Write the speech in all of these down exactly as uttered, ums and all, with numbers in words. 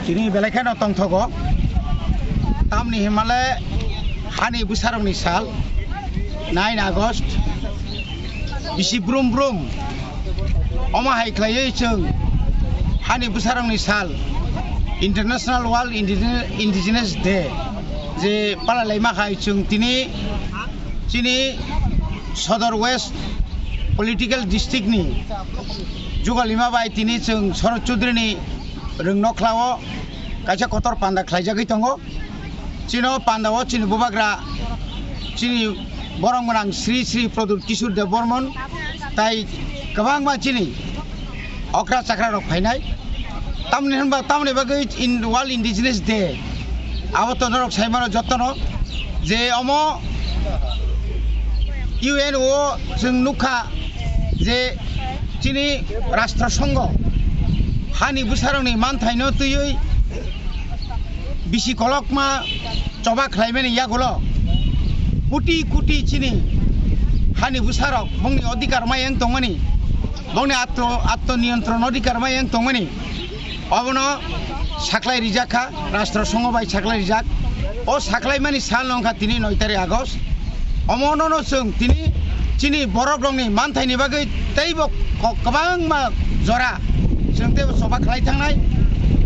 Tini belai kheno tongthogo. Tamni himale hani bwsarokni sal, nine August. Bisi brum brum. Omo hai khlaiwi chwng hani bwsarokni sal, International World Indigene-, Indigenous Day, je palalaima hai chwng tini chini Sodor West Political District ni Jugalima bai tini chwng Sharad Chaudhary ni rwng nokhlao kaisa kotor panda khlaijagwi tongo. Chino panda o chini bubagra, chini borok gwnang Sri Sri Pradyut Kishore Debbarman tai kwbangma chini okra chakra rok phainai. Tamni hwnba, tamni bagwi in World Indigenous Day abo to norok sai mano jotono je omo U N O chwng nukha je chini Rashtra Songho hani bwsarokni manthaino twiwi bisi kolokma choba khlaimani yagulo kuti kuti chini hani bwsarok bongni odhikar mayang tongmani, bongni atto, atto niyantron odhikar mayang tongmani. Obono saklai rijak kha, Rashtra Songho bai saklai rijak. O saklaimani sal wngkha tini noi tarik August. Omono no chwng tini chini borok rokni manthaini bagwi teibo ko-, kwbangma jora chwng teibo choba khlai thangnai.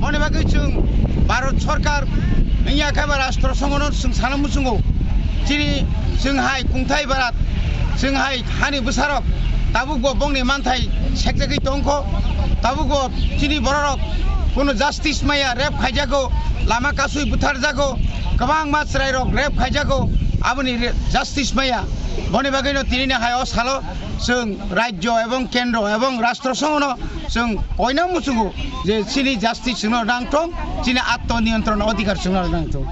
Moni bagwi chwng Bharat Sorkar wngya khe ba Rashtra Songho no chwng sana muchungo. Chini chwng hai kungthai barat, chwng hai hani bwsarok tabuk bo bongni manthai sekjagwi tongkho. Tabuk bo chini bororok kuno justice maya, rape khaijago, lama kasui butharjago, kwbangma chwrairok rape khaijago, aboni re-, justice maya. Boni bagwino tinini hai o salo chwng rajyo ebong kendro ebong rashtra songhono chwng koina muchungo je chini justice chwngno nangthong, chini atto niyantron odhikar chwngno nangthong.